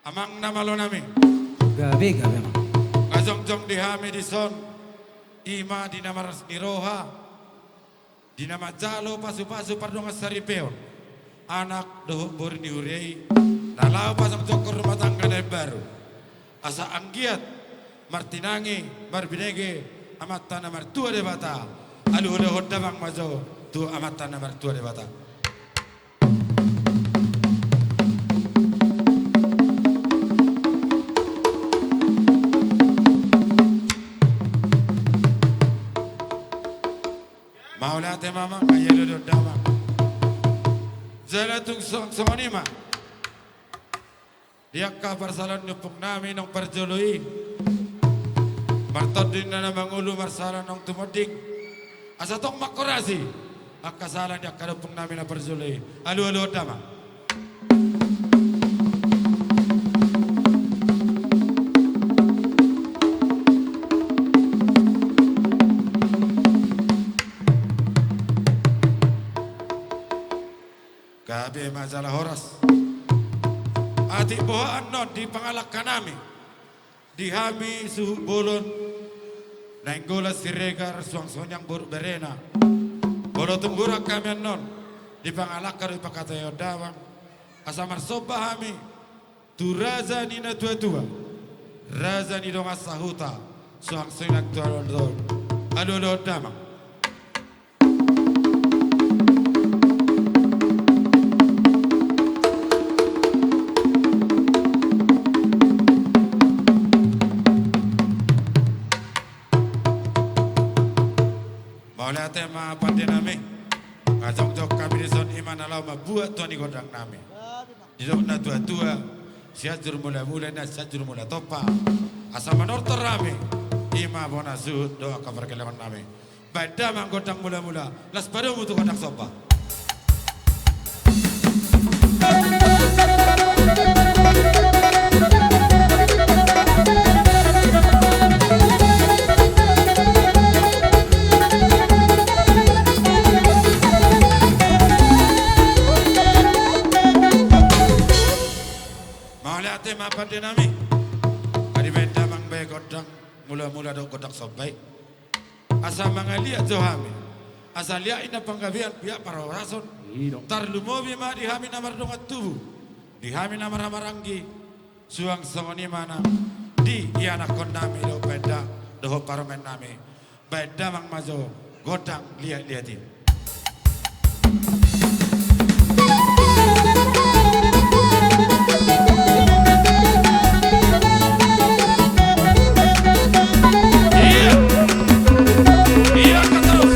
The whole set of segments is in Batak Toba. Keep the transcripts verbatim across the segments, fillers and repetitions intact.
Amang na malo nami. Gabe, gabe, amang. Nga jongjong di hami dison, i ma di na maras ni roha, di na manjalo pasupasu pardongan saripeon anak dohot boru ni huria i, na laho pajongjongkon rumah tangga na imbaru. Asa anggiat martinangi marbinege Amanta na martua Debata. Alualuhon damang ma jo tu Amanta na martua Debata. Mauliate ma amang, mauliate damang. Jala tung song-, songon i ma. Di angka parsaoran ni ompung nami naung parjolo i, martondi na mangolu marsaoran naung tumonding. Asa tong mangkorasi angka saoran di angka ompung nami na parjolo i. Alualuhon damang. Gabe ma jala horas. Atik boha annon di pangalangka nami, di hami suhut bolon, Nainggolan Siregar suang songon i nang boru berena. Molo tung hurang hami annon, di pangalangka do dipangkataion damang. Asa marsomba hami tu raja ni natuatua, raja ni dongan sahuta, suang songon i nang tu alualuhon damang. Mauliate ma pande nami. Nga jongjong hami dison i ma na laho mambuat tua ni gondang nami. Didok natuatua, Sianjur Mulamula, na Sianjur Mula Tompa. Asa manortor hami, i ma bona suhut dohot angka pargellengon nami. Baen damang gondang mulamula, laos padomu tu gondang somba. Mauliate ma pande nami. Nga dibaen damang be gondang mulamula dohot gondang somba i. Asa mangaliat jo hami. Asa liat i na panggabean, piak parhorason. I do. Tarlumobi ma di hami na mardongan tubu, di hami na marhahamaranggi. Suang songon i ma nang di ianakhon nami dohot baen da-, dohot parumaen nami. Baen damang ma jo gondang liatliat i. Iya. Iya, angkat terus.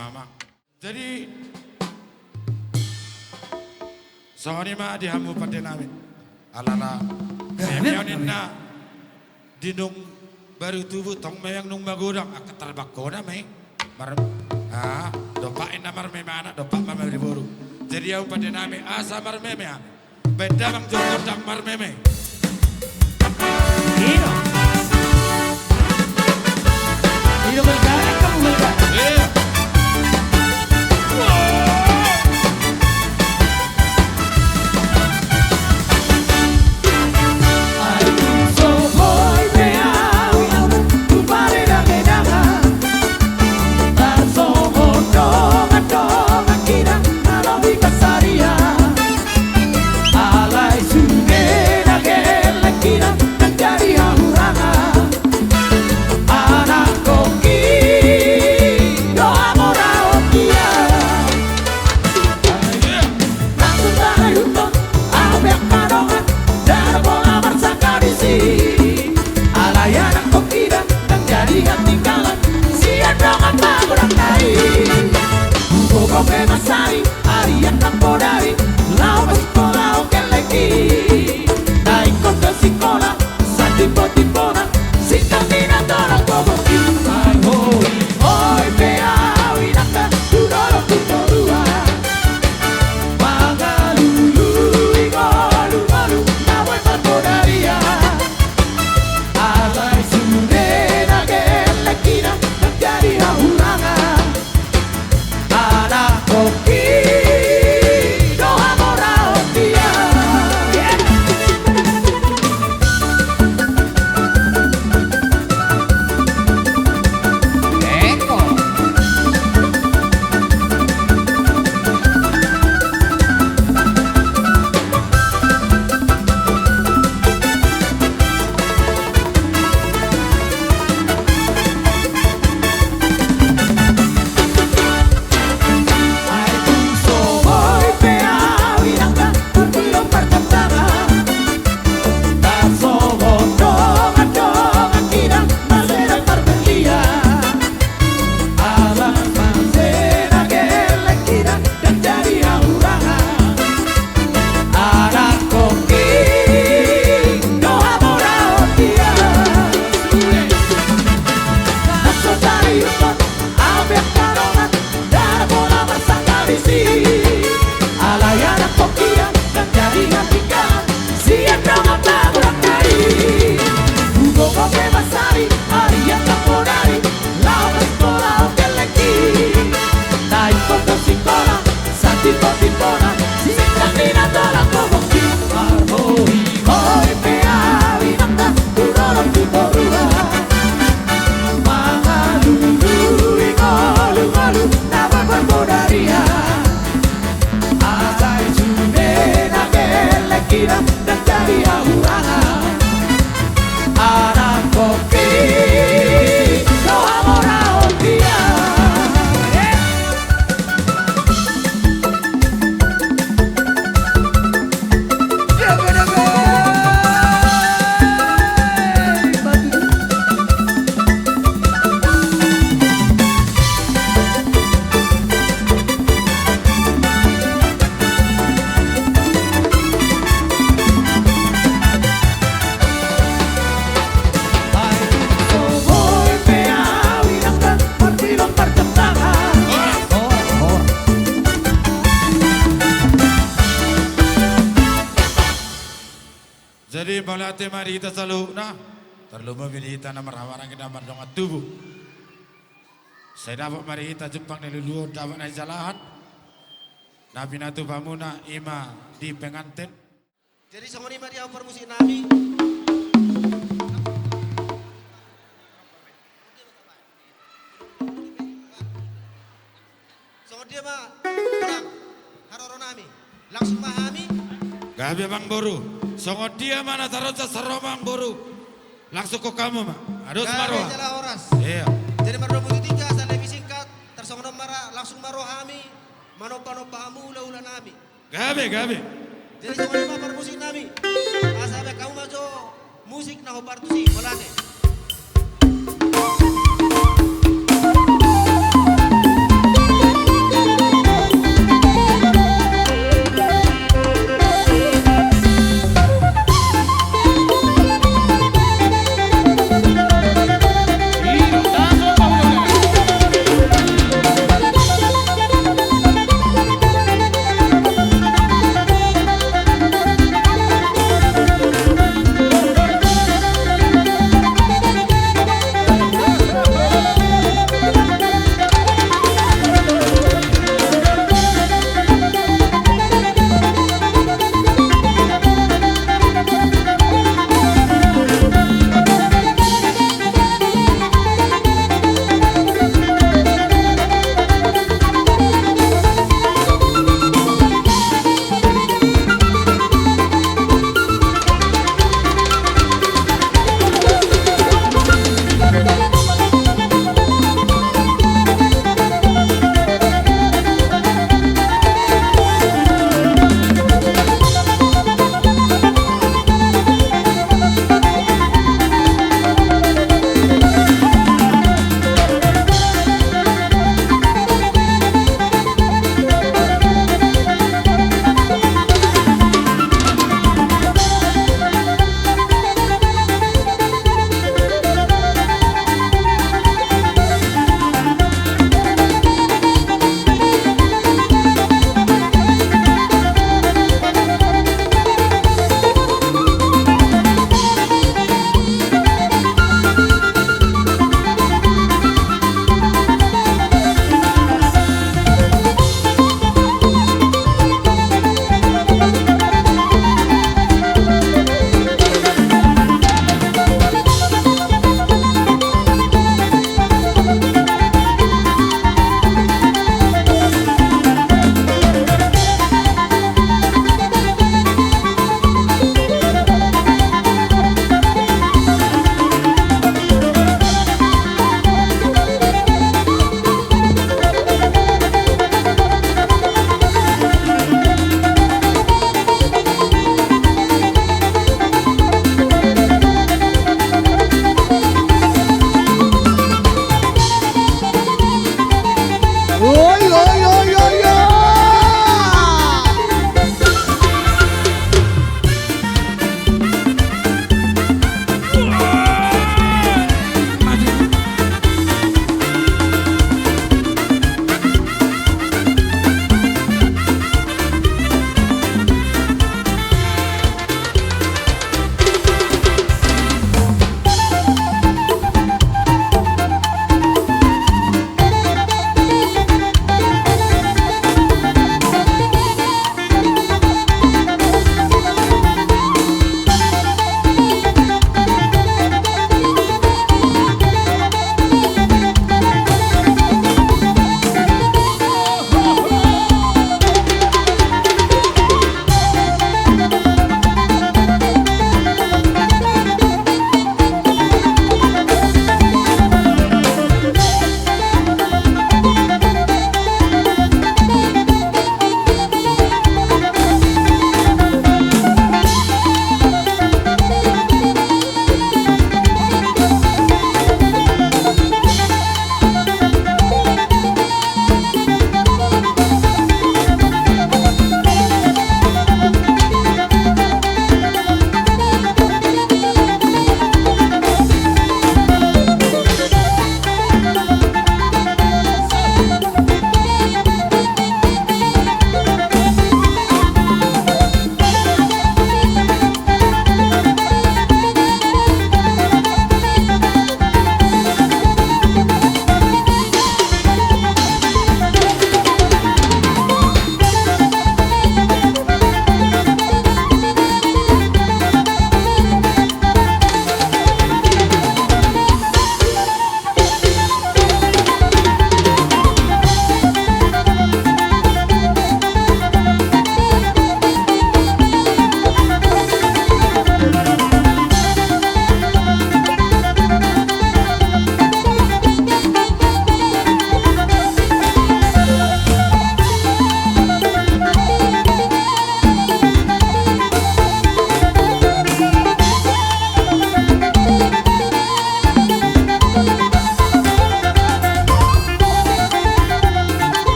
Amang. Jadi songon i ma di hamu pande nami. Alana meme on ninna, di nung baru tubu tong meang nung magodang, angka tarbangkona ma i. Mar, ah, dompak ninna marmeme anak, dompak ma marmeme boru. Jadi hamu pande nami asa marmeme hami. Baen damang jo gondang marmeme. Iya. Iya, bergarak kamu, bergarak. Iya. Alai sude na gelleng hita, ndang jadi hahurangan. Anak kongki do hamoraon dia. Langsung tarayuton, abe angka dongan, ndada pola marsangka disi. Alai anak kongki da, ndang jadi hatinggalan sian dongan magodang nai. Ugo pe masari, ari ndang podari, laho pasikola on gellengki. Na ingkon do sikola, satimpotipona, singkang ni na torop gogoki. Ai hoi, hoi pe au inanta, tu dolok tu toruan. Mangalului ngolungolu, na boi parpodarian. Alai sude na gelleng hita, ndang jadi hahurangan. Anak kongki do hamoraon dia. Alai anak kongki da, ndang jadi hatinggalan sian dongan magodang nai. Ugo pe masari, ari ndang podari, laho pasikola on gellengki. Na ingkon do sikola, satimpotipona, singkang ni na torop gogoki. Marhoi-hoi pe au inanta, tu dolok tu toruan. Mangalului ngolungolu, na boi parpodarian. Alai sude na gelleng hita, ndang jadi hahurangan. Anak kongki do hamoraon dia. Jadi mauliate ma di hita saluhutna. Tarlumobi di hita na marhahamaranggi na mardongan tubu. Sai dapot ma di hita jumpang ni luluon, dapot na nijalahan. Na pinatupa muna i ma di penganten. Jadi songon i ma di hamu parmusik nami. Songon dia ma, Bang, haroro nami. Langsung ma hami. Gabe, Amangboru. Songon dia ma na taronsa saro, Amangboru. Langsung hamu ma. Ados ma roha. Gabe jala horas. Iya. Jadi mardomu tutu asa lebih singkat, tarsongon on ma ra, langsung ma roha hami manompa-nompa hamu hula-hula nami. Gabe, gabe. Jadi songon i ma parmusik nami. Asa baen hamu ma jo musik na hombar tusi, mauliate.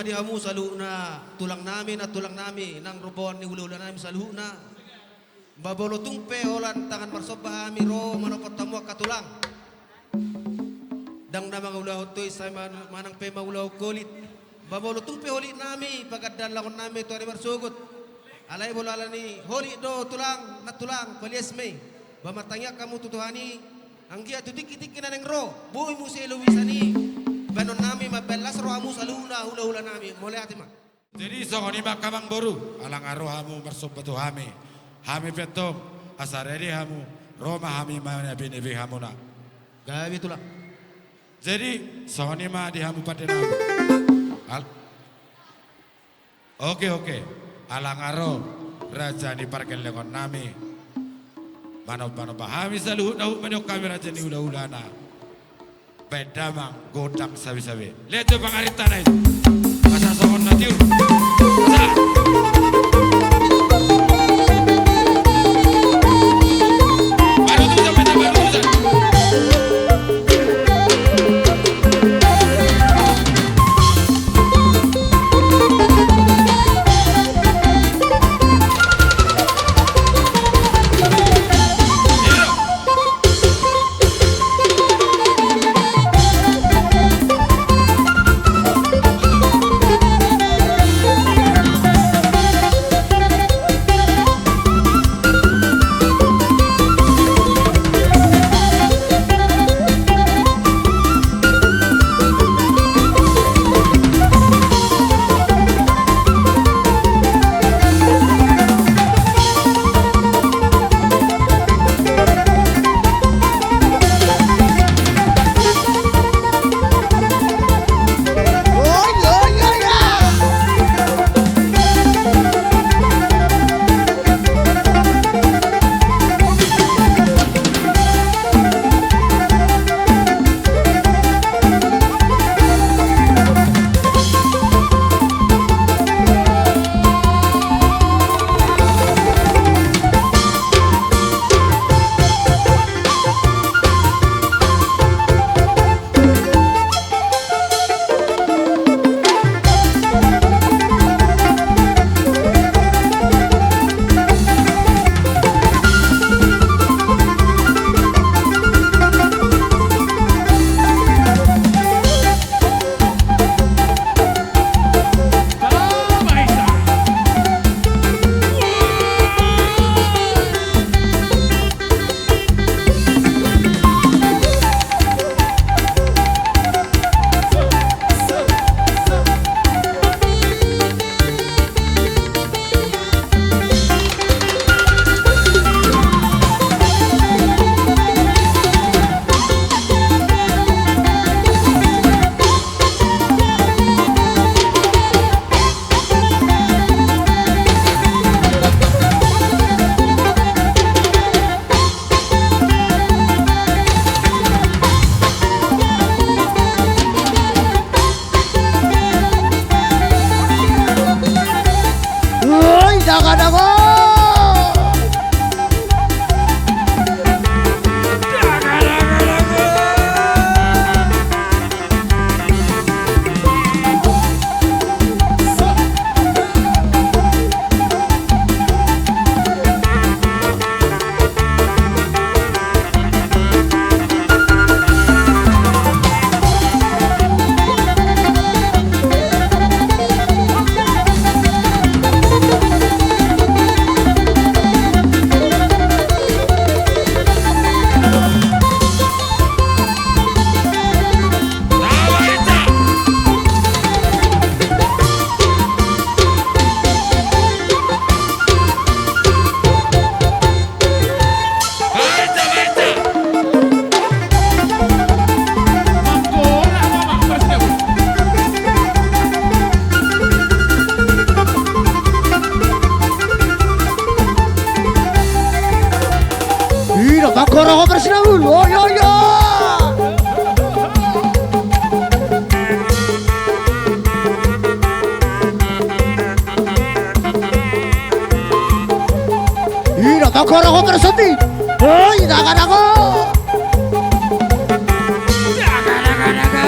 Di hamu saluhutna tulang nami, nantulang nami, nang rombongan ni hula-hula nami saluhutna. Ba molo tung pe holan tangan marsomba hami ro manopot hamu angka tulang. Ndang na mangulahon tois sai man-, manang pe mangulahon holit. Ba molo tung pe holit nami, pagandalanhon nami tu ari marsogot. Alai molo ala ni holit do tulang, nantulang, palias ma i. Ba martangiang hamu tu Tuhan i, anggiat tu tingki-tingki na naeng ro, boi muse lobi sian i bahenon nami mambahen las rohamu saluhutna hula-hula nami. Mauliate ma. Jadi songon i ma angka amangboru, ala nga ro hamu marsomba tu hami. Hami pe antong, asa rade hamu, ro ma hami manebi-nebi hamuna. Gabe tulang. Jadi songon i ma di hamu pande nami. Al- Oke, oke. Ala nga ro raja ni pargellengon nami. Manomba-nomba hami saluhutna, huhut ma nion hami raja ni hula-hulana. Baen damang gondang sabe-sabe. Lean jo pangarintana i. Asa songon na tiur. Asa. Baru tusan, baru tusan. Oi, daga, daga! Ina, mangkorong ho parsinabul. Oi, oi, oi. Ina, mangkorong ho parsinabul. Oi, daga, daga. Daga, daga, daga.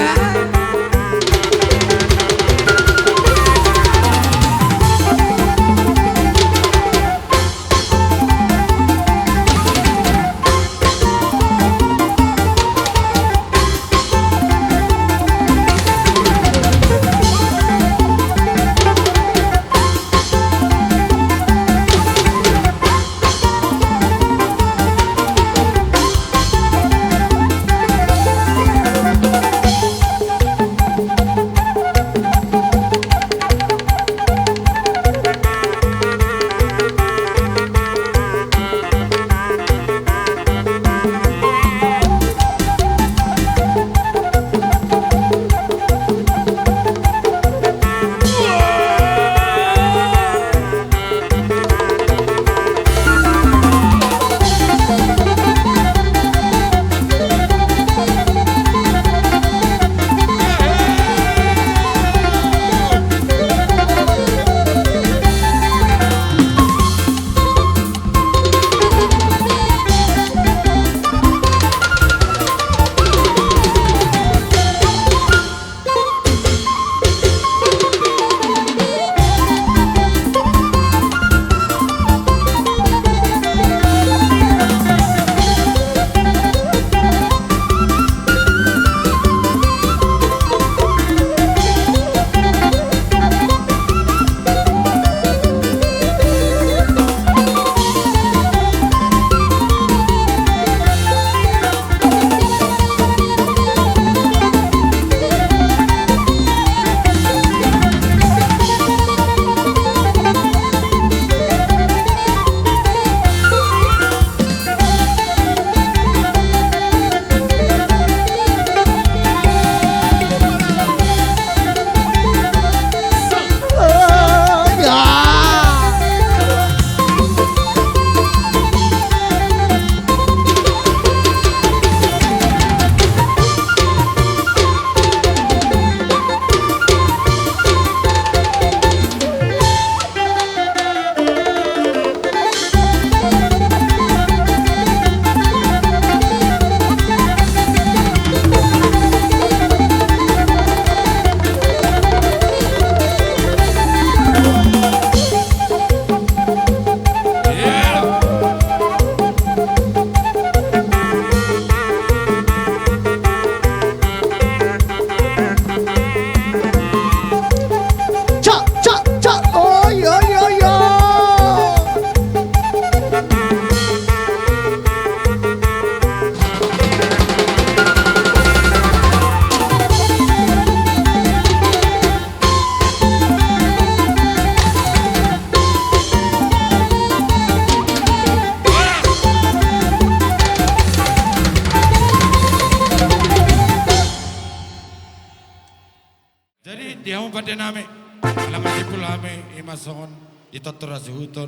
Di hamu pande nami, ala masimpul hami, ima songon di tortor hasuhuton,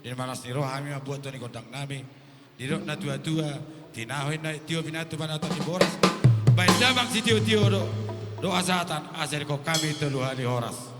di na malas ni roha hami mambuat toni gondang nami, didok na tua-tua, tinahu inna tio pinatu panatap ni boras, baen damang sitio-tio do, doa sahatan, asa dihon hami tolu hali horas.